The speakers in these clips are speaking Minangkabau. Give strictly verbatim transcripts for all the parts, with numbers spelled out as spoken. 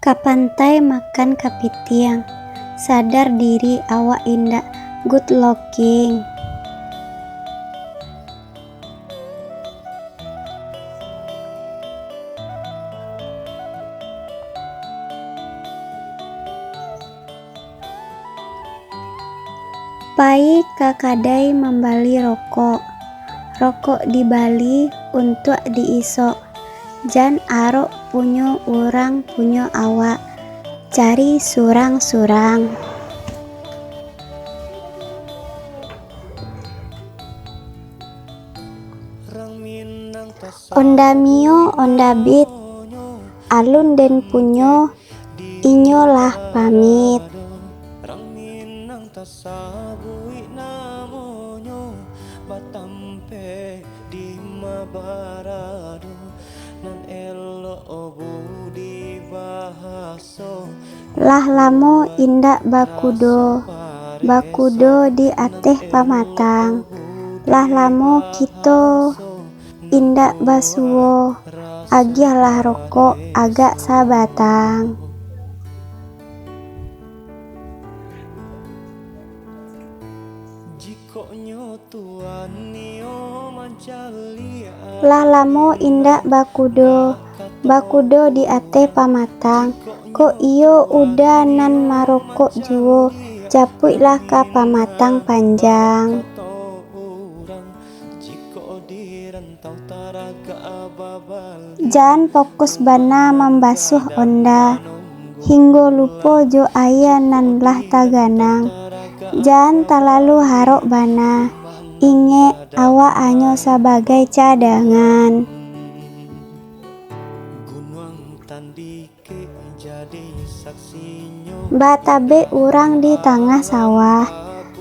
Ka pantai makan kapitiang, sadar diri awak indak good looking. Pai ka kadai mambali rokok. Rokok dibali untuak diisok. Jan arok punyo urang punyo awak, cari surang-surang. Onda Mio, Onda Beat, alun den punyo, inyo lah pamit. Lah lamo indak bakudo, bakudo di ateh pamatang. Lah lamo kito indak basuo, agiahlah rokok agak sabatang. Lah lamo indak bakudo, bakudo di ateh pamatang. Kok iyo uda nan marokok juo, japuiklah ka pamatang panjang. Jan fokus bana mambasuah onda, hinggo lupo jo aia nan lah taganang. Jan talalu harok bana, ingek, awak hanyo sabagai cadangan. Batabek urang di tangah sawah,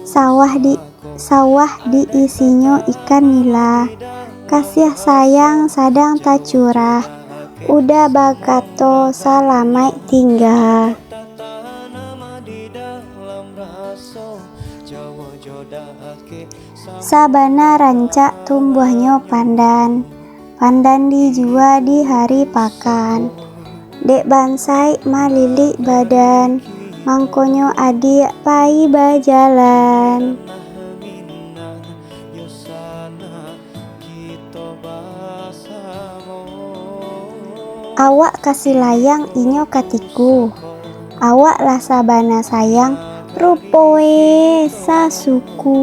sawah di, sawah diisinyo ikan nila. Kasiah sayang sadang tacurah, uda bakato salamaik tingga. Sabana rancak tumbuahnyo pandan, pandan dijua di hari pakan. Dek bansaik malilik badan, mangkonyo adiak pai bajalan. Awak ka silayang, inyo ka tiku. Awak lah sabana sayang, rupo e sasuku.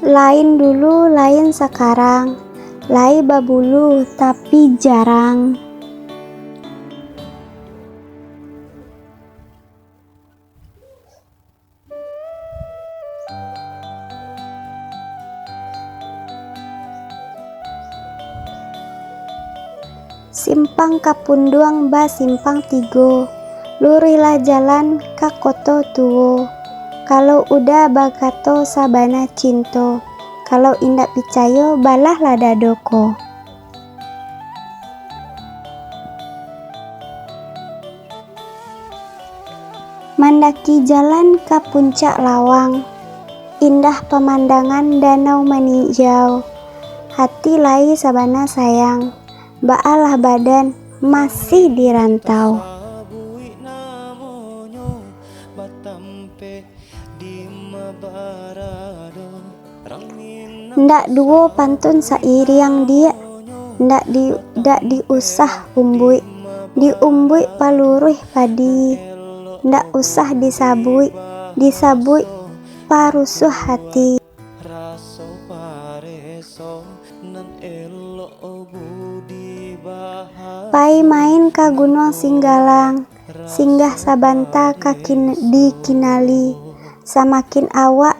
Lain dulu, lain sakarang, lai babulu tapi jarang. Simpang Kapunduang basimpang tigo, luruihlah jalan ka Koto Tuo. Kalau uda bakato sabana cinto, kalau indak picayo, balahlah dado ko. Mandaki jalan ka Puncak Lawang, indah pamandangan danau maninjau. Hati lai sabana sayang, baalah badan masih di rantau. Ndak duo pantun sairiang, Diak. Ndak di, ndak diusah umbuik, diumbuik paluruih padi. Ndak usah disabuik, disabuik parusuah hati. Pai main ka Gunuang Singgalang, singgah sabanta ka kin-, di Kinali. Samakin awak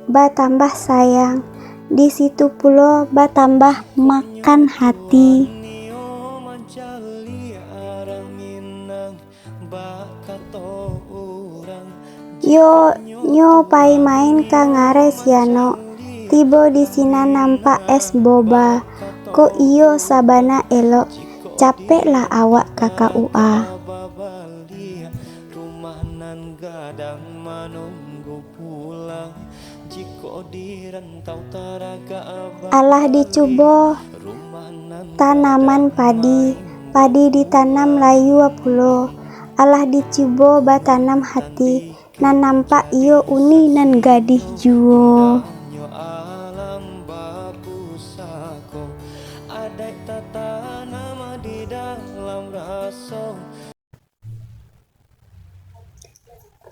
batambah sayang, di situ pulo batambah makan hati. Yo, nyo pai main ka Ngarai Sianok, tibo di sinan nampak es boba. Kok iyo sabana elok, capeklah awak ka K U A. Alah dicubo tanaman padi, padi ditanam layua pulo. Alah dicubo batanam hati, nan nampak iyo uni nan gadih juo.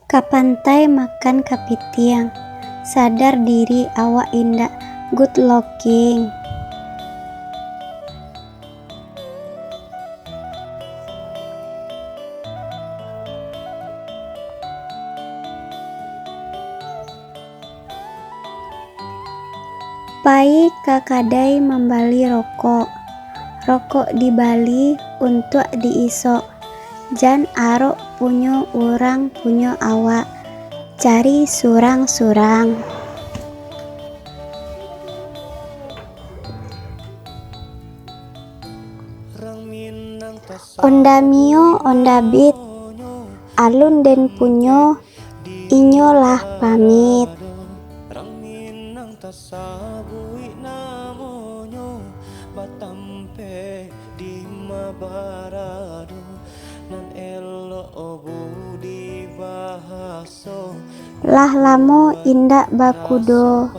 Ka pantai makan kapitiang, sadar diri awak indak good looking. Pai ka kadai mambali rokok. Rokok dibali untuak diisok. Jan arok punyo urang punyo awak. Cari surang-surang. Onda Mio, Onda Bit, alun den punyo, inyo lah pamit. Lah lamo indak bakudo,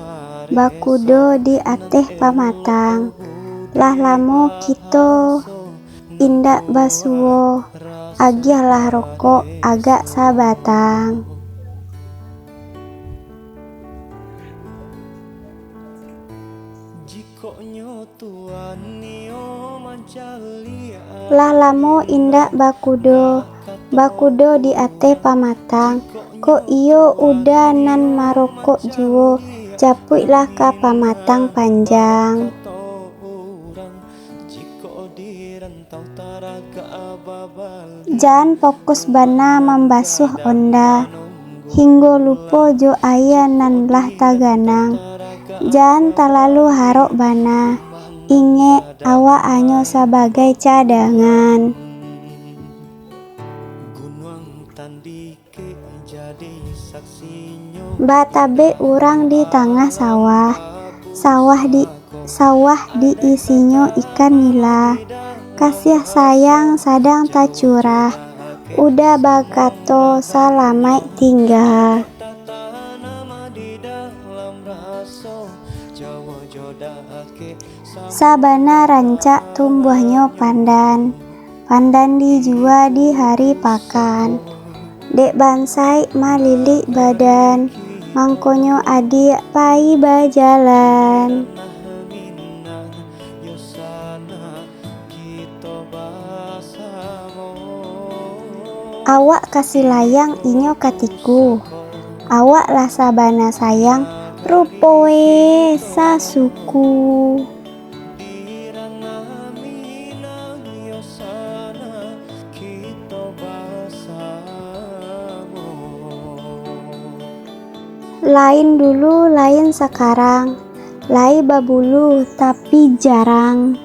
bakudo di ateh pamatang. Lah lamo kito indak basuo, agiahlah rokok agak sabatang. Lah lamo indak bakudo, bakudo di ateh pamatang. Kok iyo uda nan marokok juo, japuiklah ka pamatang panjang. Jan fokus bana mambasuah onda, hinggo lupo jo aia nan lah taganang. Jan talalu harok bana, ingek, awak hanyo sabagai cadangan. Batabek urang di tangah sawah, sawah di, sawah diisinyo ikan nila. Kasiah sayang sadang tacurah, uda bakato salamaik tingga. Sabana rancak tumbuahnyo pandan, pandan dijua di hari pakan. Dek bansaik malilik badan, mangkonyo adiak pai bajalan. Awak ka silayang, inyo ka tiku. Awak lah sabana sayang, rupo e sasuku. Lain dulu, lain sakarang, lai babulu tapi jarang.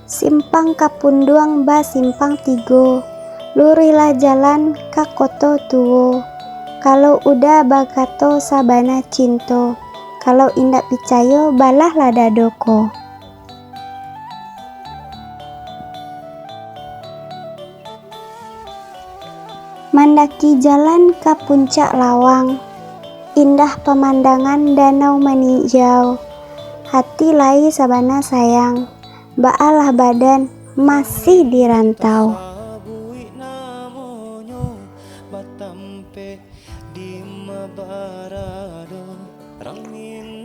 Simpang Kapunduang basimpang tigo, luruihlah jalan ka Koto Tuo. Kalau uda bakato sabana cinto, kalau indak picayo, balahlah dado ko. Mandaki jalan ka Puncak Lawang, indah pamandangan danau maninjau. Hati lai sabana sayang, baalah badan masih di rantau.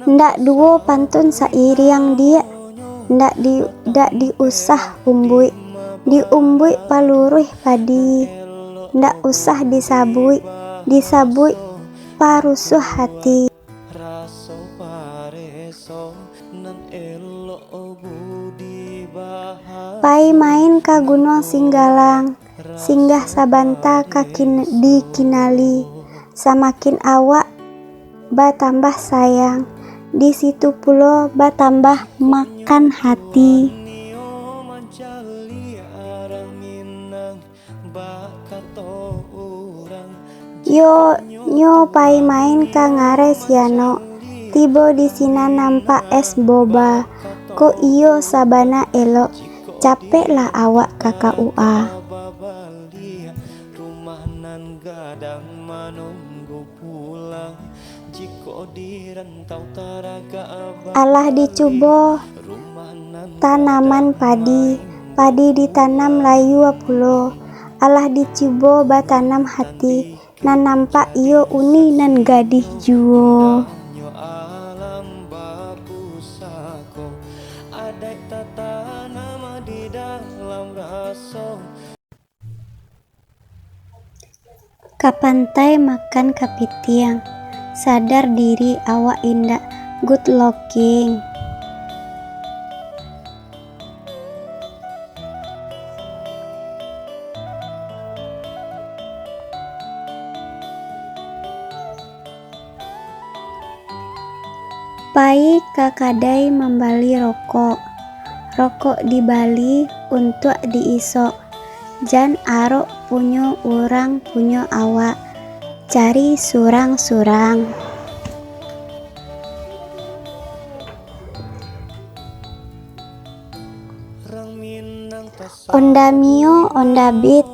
Ndak duo pantun sairiang, Diak. Ndak di, ndak diusah umbuik. Diumbuik paluruih padi. Ndak usah disabuik. Disabuik parusuah hati. Pai main ka Gunuang Singgalang. Singgah sabanta ka kin-, di Kinali, Samakin awak batambah sayang, di situ pulo batambah makan hati. Yo, nyo pai main ka Ngarai Sianok, tibo di sinan nampak es boba. Kok iyo sabana elok, capeklah awak ka K U A. Alah dicubo tanaman padi, padi ditanam layua pulo. Alah dicubo batanam hati, nan nampak iyo uni nan gadih juo. Ka pantai makan kapitiang, sadar diri awak indak, good looking. Pai ka kadai mambali rokok, rokok dibali untuak diisok, jan arok punyo urang punyo awak, cari surang-surang. Onda Mio, Onda Beat,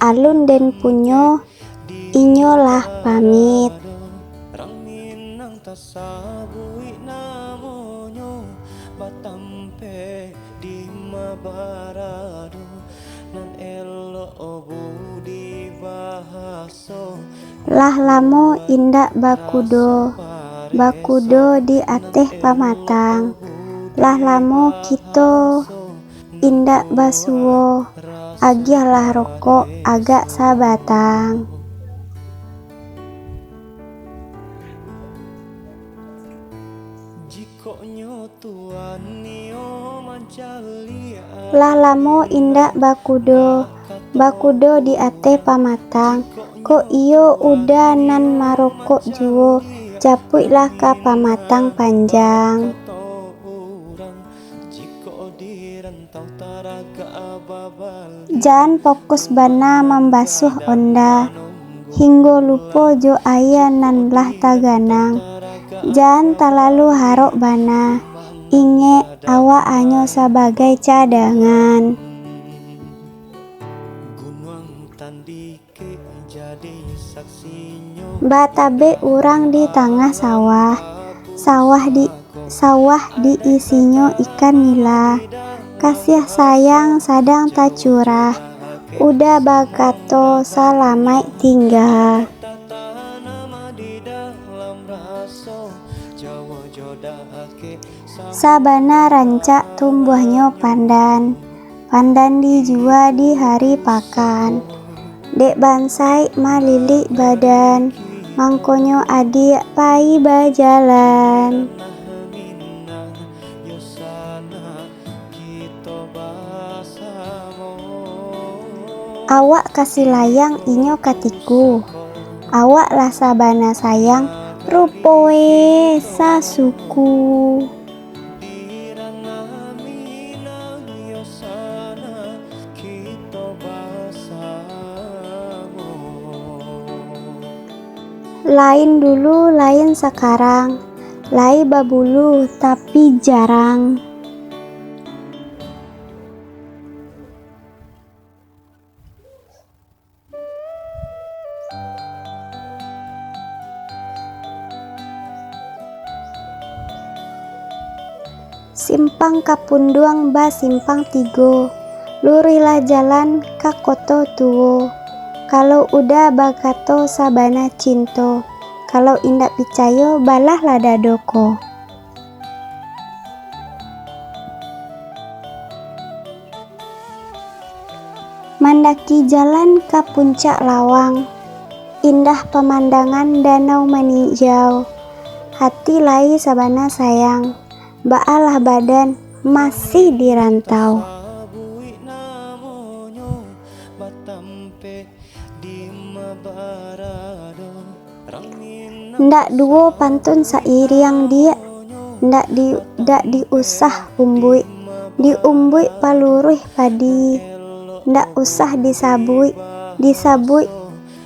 alun den punyo, inyo lah pamit. Lah lamo indak bakudo, bakudo di ateh pamatang. Lah lamo kito indak basuo, agiahlah rokok agak sabatang. Lah lamo indak bakudo, bakudo di ateh pamatang. Kok iyo uda nan marokok juo, japuiklah ka pamatang panjang. Jan fokus bana mambasuah onda, hinggo lupo jo aia nan lah taganang. Jan talalu harok bana, ingek awak hanyo sabagai cadangan. Batabek urang di tangah sawah, sawah di, sawah diisinyo ikan nila. Kasiah sayang sadang tacurah, uda bakato salamaik tingga. Sabana rancak tumbuahnyo pandan, pandan dijua di hari pakan. Dek bansaik malilik badan, mangkonyo adiak pai bajalan. Awak ka silayang, inyo ka tiku. Awak lah sabana sayang, rupo e sasuku. Lain dulu, lain sakarang, lai babulu tapi jarang. Simpang Kapunduang basimpang tigo, luruihlah jalan ka Koto Tuo. Kalau uda bakato sabana cinto, kalau indak picayo, balahlah dado ko. Mandaki jalan ka Puncak Lawang, indah pamandangan danau maninjau. Hati lai sabana sayang, baalah badan masih di rantau. Sabuik namonyo, batampek di ma barado. Ndak duo pantun sairiang, Diak. Ndak di, ndak diusah umbuik. Diumbuik paluruih padi. Ndak usah disabuik. Disabuik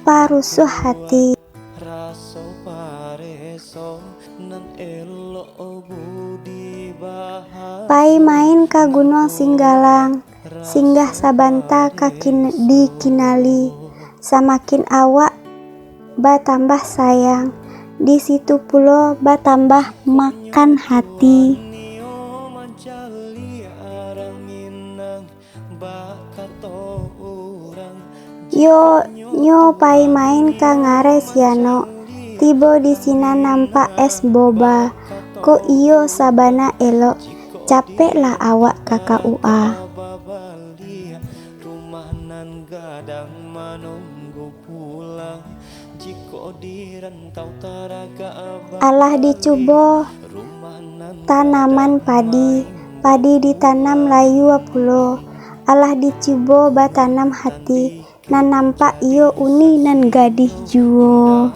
parusuah hati. Pai main ka Gunuang Singgalang, singgah sabanta ka kin-, di Kinali. Samakin awak batambah sayang, di situ pulo batambah makan hati. Yo, nyo pai main ka Ngarai Sianok, tibo di sinan nampak es boba. Kok iyo sabana elok, capeklah awak ka K U A. Alah dicubo tanaman padi, padi ditanam layua pulo. Alah dicubo batanam hati, nan nampak iyo uni nan gadih juo.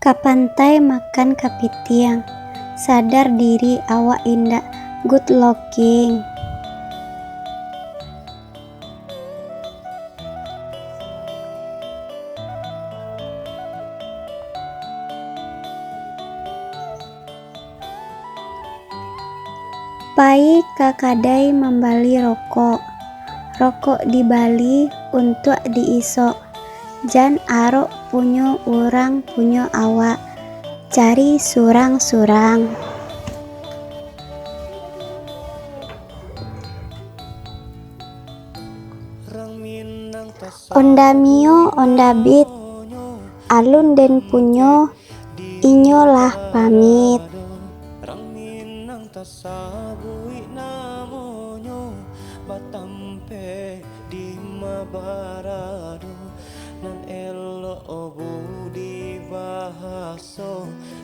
Ka pantai makan kapitiang, sadar diri awak indak good looking. Pai ka kadai mambali rokok. Rokok dibali untuak diisok. Jan arok punyo urang, punyo awak. Cari surang-surang. Onda Mio, Onda Beat. Alun den punyo, inyo lah pamit.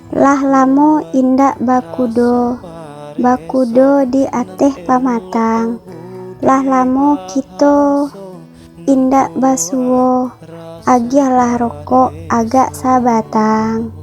Lah lamo indak bakudo, bakudo di ateh pamatang. Lah lamo kito indak basuo, agiahlah rokok agak sabatang.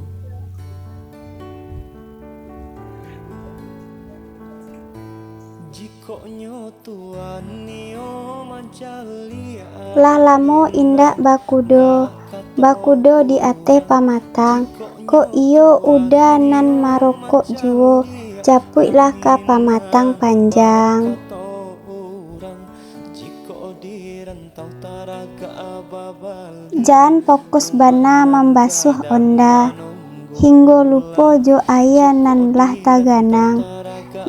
Lah lamo indak bakudo, bakudo di ateh pamatang. Kok iyo uda nan marokok juo, japuiklah ka pamatang panjang. Jan fokus bana mambasuah onda, hinggo lupo jo aia nan lah taganang.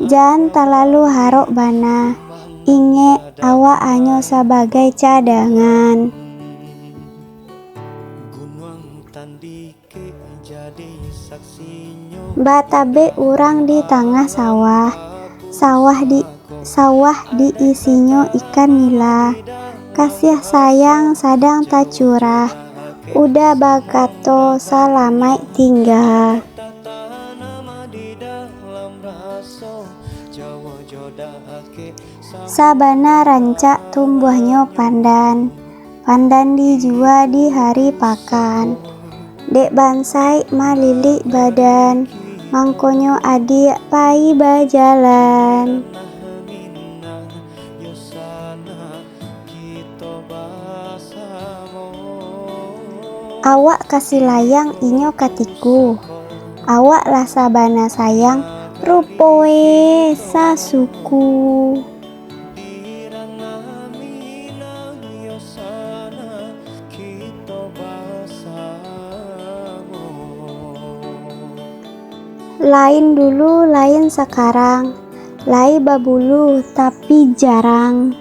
Jan talalu harok bana, ingek, awak hanyo sabagai cadangan. Batabek urang di tangah sawah, sawah di, sawah diisinyo ikan nila. Kasiah sayang sadang tacurah, uda bakato salamaik tingga. Sabana rancak tumbuahnyo pandan, pandan dijua di hari pakan. Dek bansaik malilik badan, mangkonyo adiak pai bajalan. Awak ka silayang, inyo ka tiku. Awak lah sabana sayang, rupo e sasuku. Lain dulu, lain sakarang, lai babulu, tapi jarang.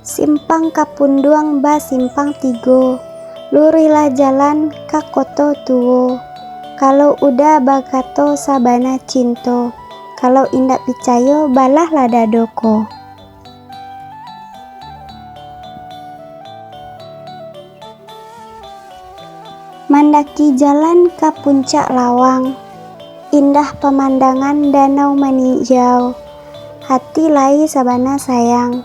Simpang Kapunduang basimpang tigo, luruihlah jalan ka Koto Tuo. Kalau uda bakato sabana cinto, Kalau indak picayo, balahlah dado ko. Mandaki jalan ka puncak lawang, indah pamandangan danau maninjau. Hati lai sabana sayang,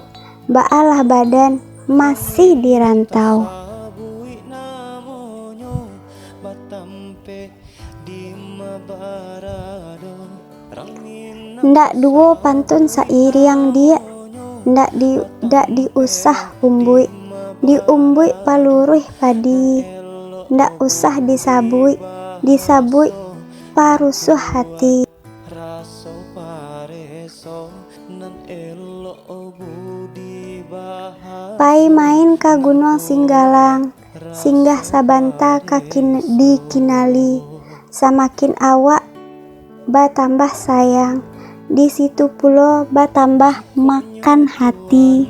baalah badan masih di rantau. Ndak duo pantun sairiang, Diak. Ndak di, ndak diusah umbuik, diumbuik paluruih padi. Ndak usah disabuik, disabuik parusuah hati. Pai main ka Gunuang Singgalang, singgah sabanta ka kin-, dikinali, samakin awak batambah sayang, di situ pulo batambah makan hati.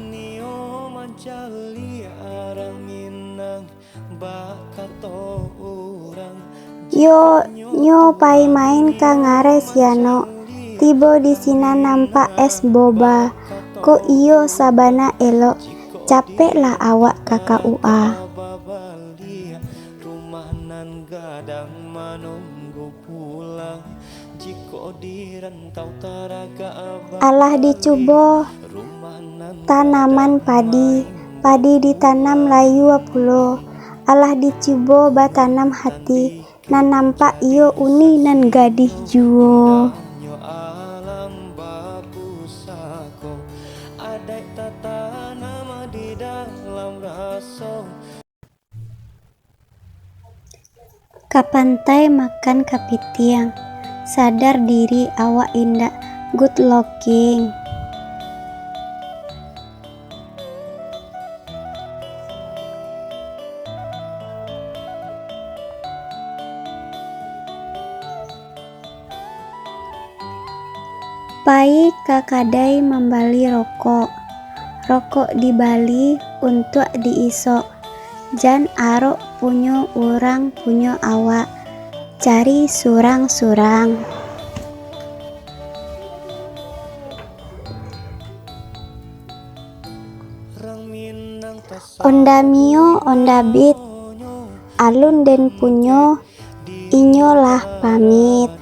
Yo, nyo pai main ka Ngarai Sianok, tibo di sinan nampak es boba, kok iyo sabana elok, capeklah awak ka K U A. Alah dicubo tanaman padi, padi ditanam layua pulo. Alah dicubo batanam hati, nan nampak iyo unik nan gadih juo. Ka pantai makan kapitiang, sadar diri awak indak good looking. Pai ka kadai mambali rokok. Rokok dibali untuak diisok. Jan arok punyo urang, punyo awak. Cari surang-surang. Onda Mio, Onda Beat, alun den punyo, inyo lah pamit.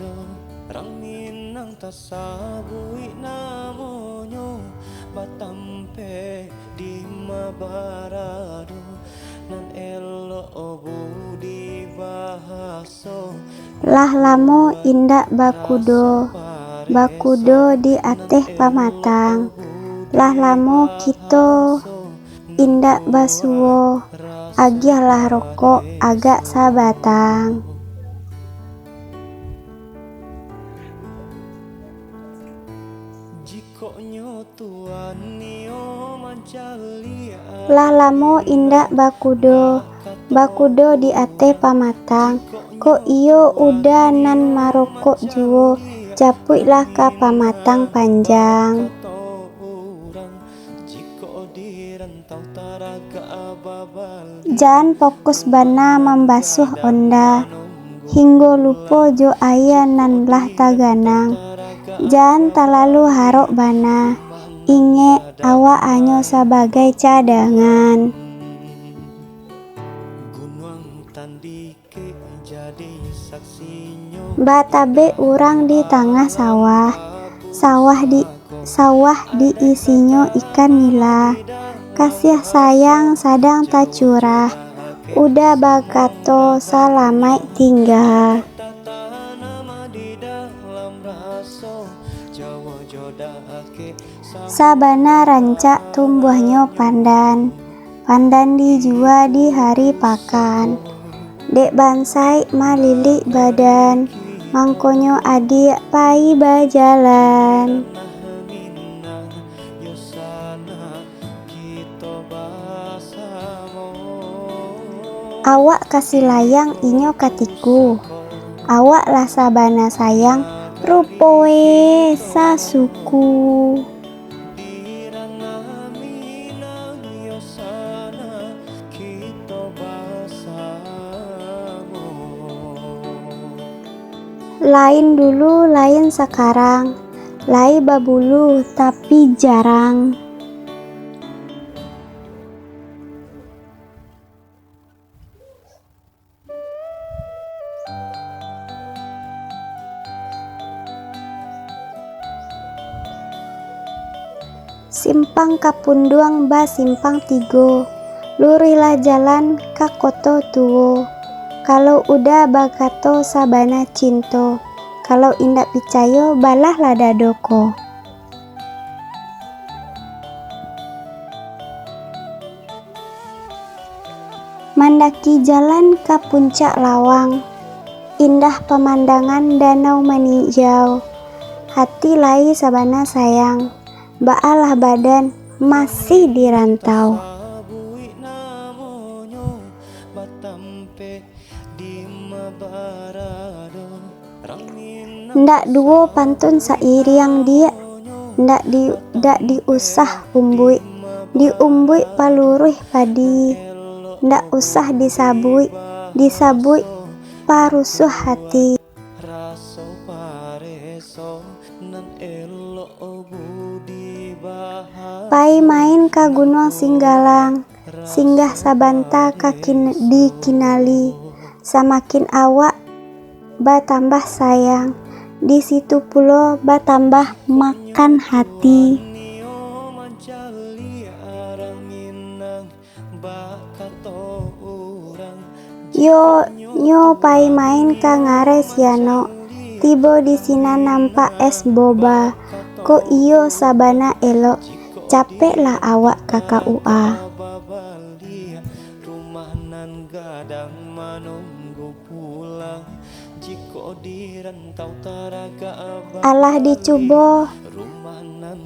Lah lamo indak bakudo, bakudo di ateh pamatang. Lah lamo kito indak basuo, agiahlah rokok agak sabatang. Lah lamo indak bakudo, bakudo di ateh pamatang. Kok iyo uda nan marokok juo, japuiklah ka pamatang panjang. Jan fokus bana mambasuah onda, hinggo lupo jo aia nan lah taganang. Jan talalu harok bana, ingek awak hanyo sabagai cadangan. Batabek urang di tangah sawah, sawah di, sawah diisinyo ikan nila. Kasiah sayang sadang tacurah, uda bakato salamaik tingga. Sabana rancak tumbuahnyo pandan, pandan dijua di hari pakan. Dek bansaik malilik badan, mangkonyo adiak pai bajalan. Awak ka silayang, inyo ka tiku. Awak lah sabana sayang, rupo e sasuku. Lain dulu, lain sakarang. Lai babulu, tapi jarang. Simpang Kapunduang basimpang tigo, luruihlah jalan ka Koto Tuo. Kalau Uda bakato sabana cinto, kalau indak picayo, balahlah dado ko. Mandaki jalan ka Puncak Lawang, indah pamandangan Danau Maninjau. Hati lai sabana sayang, baalah badan masih di rantau. Ndak duo pantun sairiang, Diak, ndak di, ndak diusah umbuik, diumbuik paluruih padi, ndak usah disabuik, disabuik parusuah hati. Pai main ka Gunuang Singgalang, singgah sabanta ka kin-, di Kinali, samakin awak batambah sayang, di situ pulo batambah makan hati. Yo, nyo pai main ka Ngarai Sianok, tibo di sinan nampak es boba, kok iyo sabana elok, capeklah awak ka K U A. Alah dicubo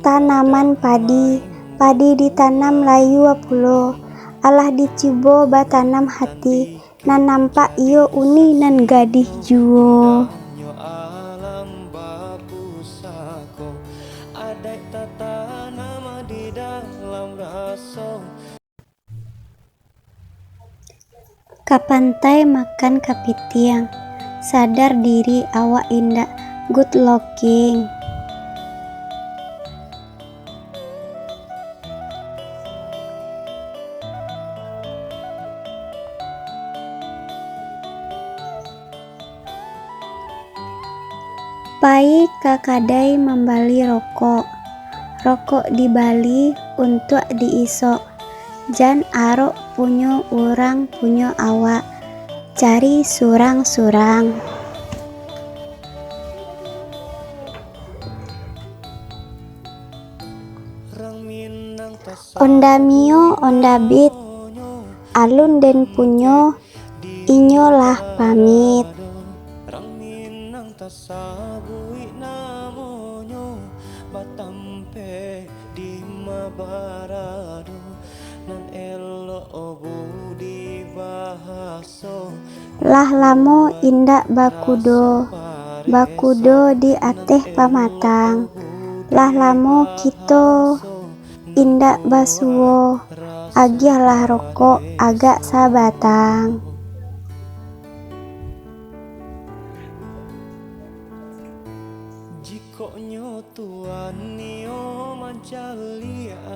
tanaman padi, padi ditanam layua pulo. Alah dicubo batanam hati, nan nampak iyo uni nan gadih juo. Ka pantai makan kapitiang, sadar diri awak indak good looking. Pai ka kadai mambali rokok. Rokok dibali untuak diisok. Jan arok punyo urang, punyo awak. Cari surang-surang. Onda Mio, Onda Beat, alun den punyo, inyo lah pamit. Lah lamo indak bakudo, bakudo di ateh pamatang. Lah lamo kito indak basuo, agiahlah rokok agak sabatang.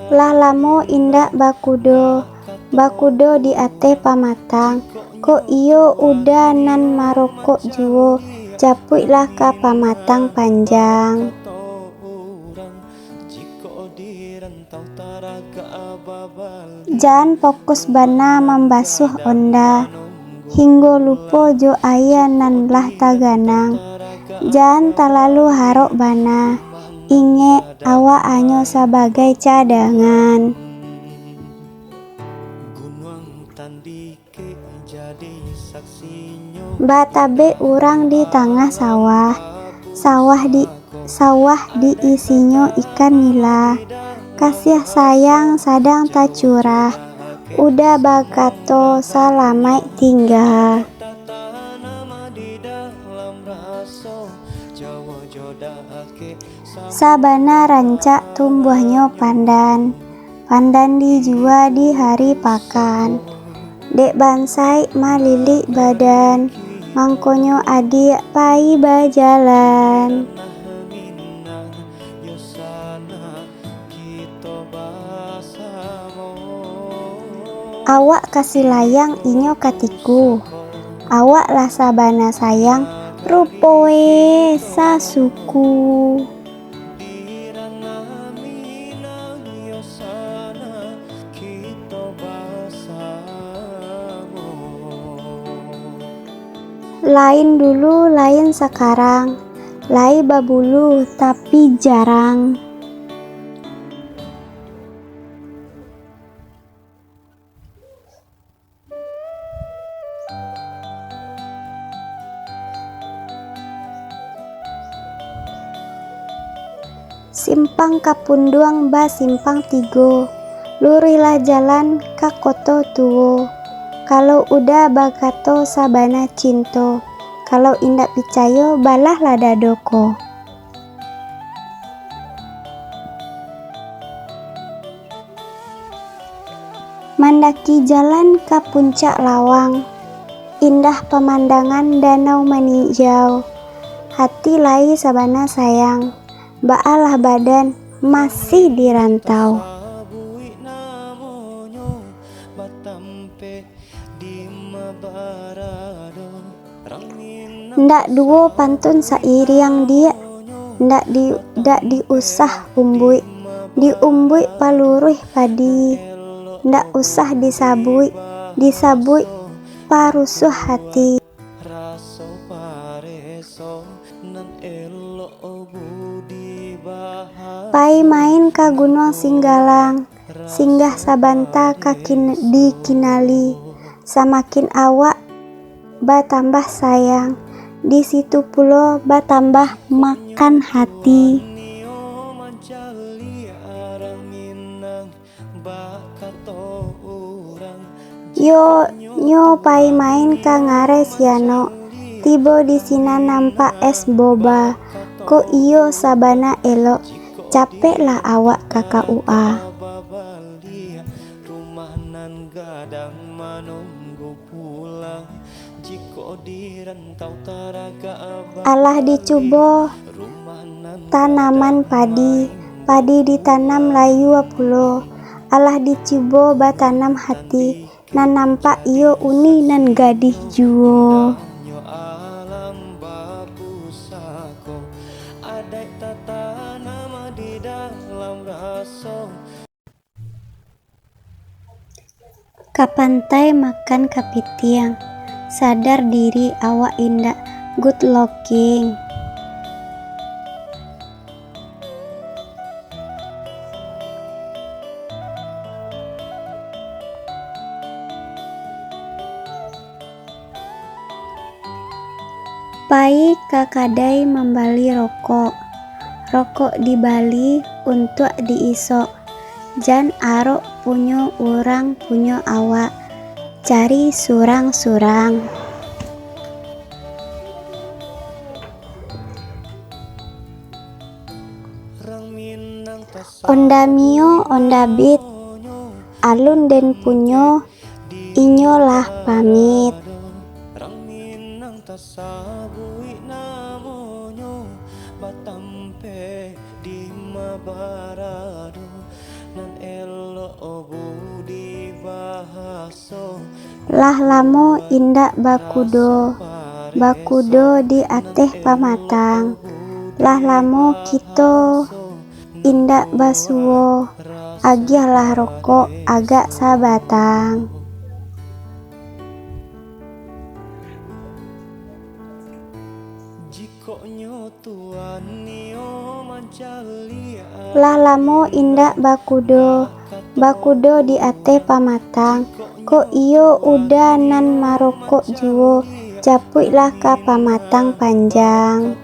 Lah lamo indak bakudo, bakudo di ateh pamatang. Kok iyo Uda nan marokok juo, japuiklah ka pamatang panjang. Jan fokus bana mambasuah onda, hinggo lupo jo aia nan lah taganang. Jan talalu harok bana, ingek, awak hanyo sabagai cadangan. Batabek urang di tangah sawah, sawah di, sawah diisinyo ikan nila. Kasiah sayang sadang tacurah, Uda bakato salamaik tingga. Sabana rancak tumbuahnyo pandan, pandan dijua di hari pakan. Dek bansaik malilik badan, mangkonyo adiak pai bajalan. Awak ka silayang inyo ka tiku. Awak lah sabana sayang, rupo e sasuku. Lain dulu, lain sakarang. Lai babulu, tapi jarang. Simpang Kapunduang basimpang tigo, luruihlah jalan ka Koto Tuo. Kalau Uda bakato sabana cinto, kalau indak picayo, balahlah dado ko. Mandaki jalan ka Puncak Lawang, indah pamandangan Danau Maninjau. Hati lai sabana sayang, baalah badan masih di rantau. Ndak duo pantun sairiang, Diak. Ndak di, ndak diusah umbuik. Diumbuik paluruih padi. Ndak usah disabuik. Disabuik parusuah hati. Pai main ka Gunuang Singgalang. Singgah sabanta ka kin-, di Kinali, samakin awak batambah sayang, di situ pulo batambah makan hati. Yo, nyo pai main ka Ngarai Sianok, tibo di sinan nampak es boba, kok iyo sabana elok, capeklah awak ka K U A. Alah dicubo tanaman padi, padi ditanam layua pulo. Alah dicubo batanam hati, nan nampak iyo uni nan gadih juo. Ka pantai makan kapitiang, sadar diri awak indak good looking. Pai ka kadai mambali rokok. Rokok dibali untuak diisok. Jan arok punyo urang, punyo awak. Cari surang-surang. Onda Mio, Onda Beat. Alun den punyo, inyo lah pamit. Lah lamo indak bakudo, bakudo di ateh pamatang. Lah lamo kito indak basuo, agiahlah rokok agak sabatang. Lah lamo indak bakudo, bakudo di ateh pamatang, kok iyo Uda nan marokok juo, japuiklah ka pamatang panjang.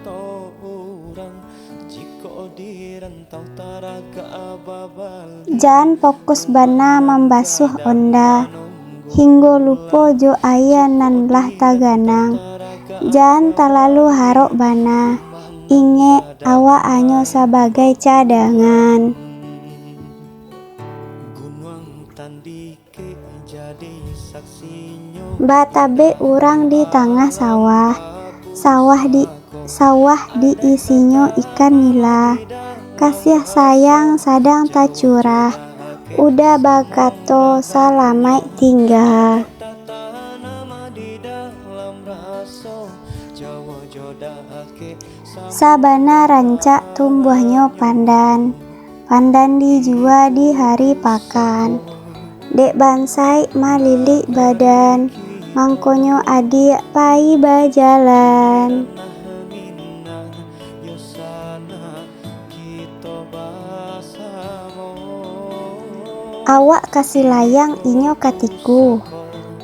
Jan fokus bana mambasuah onda, hinggo lupo jo aia nan lah taganang. Jan talalu harok bana, ingek, awak hanyo sabagai cadangan. Batabek urang di tangah sawah, sawah di, sawah diisinyo ikan nila. Kasiah sayang sadang tacurah, Uda bakato salamaik tingga. Sabana rancak tumbuahnyo pandan. Pandan dijua di hari pakan. Dek bansaik malilik badan, mangkonyo adiak pai bajalan. Awak ka silayang, inyo ka tiku.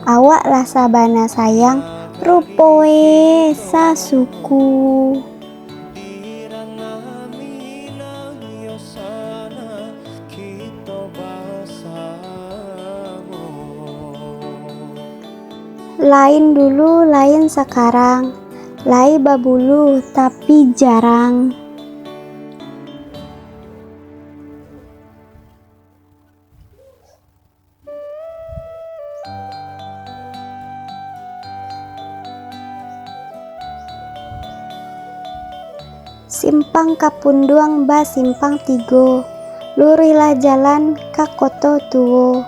Awak lah sabana sayang, rupo e sasuku. Lain dulu, lain sakarang. Lai babulu, tapi jarang. Simpang Kapunduang basimpang tigo, luruihlah jalan ka Koto Tuo.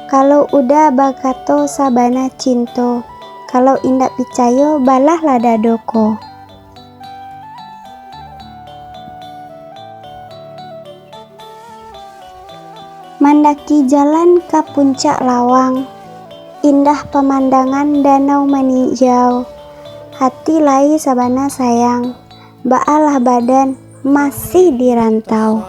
Kalau Uda bakato sabana cinto, kalau indak picayo, balahlah dado ko. Mandaki jalan ka Puncak Lawang, indah pamandangan Danau Maninjau. Hati lai sabana sayang, baalah badan masih di rantau.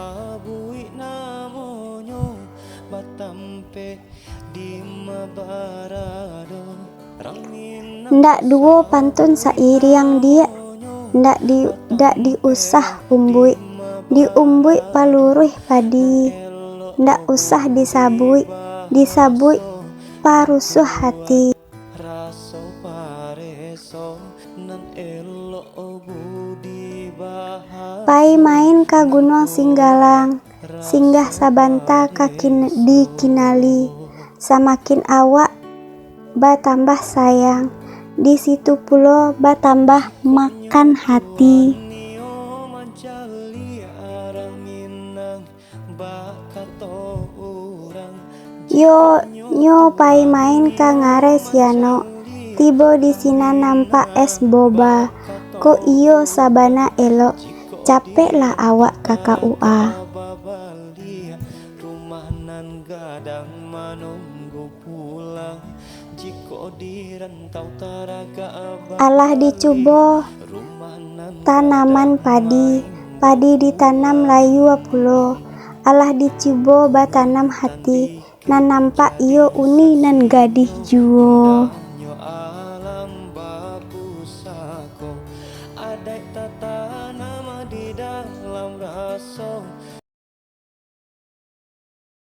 Ndak duo pantun sairiang, Diak. Ndak di, ndak diusah umbuik, diumbuik paluruih padi. Ndak usah disabuik, disabuik parusuah hati. Pai main ka Gunuang Singgalang, singgah sabanta ka kin-, di Kinali, samakin awak batambah sayang, di situ pulo batambah makan hati. Yo, nyo pai main ka Ngarai Sianok, tibo di sinan nampak es boba, kok iyo sabana elok, capeklah awak ka K U A. Alah dicubo tanaman padi, padi ditanam layua pulo. Alah dicubo batanam hati, nan nampak iyo uni nan gadih juo.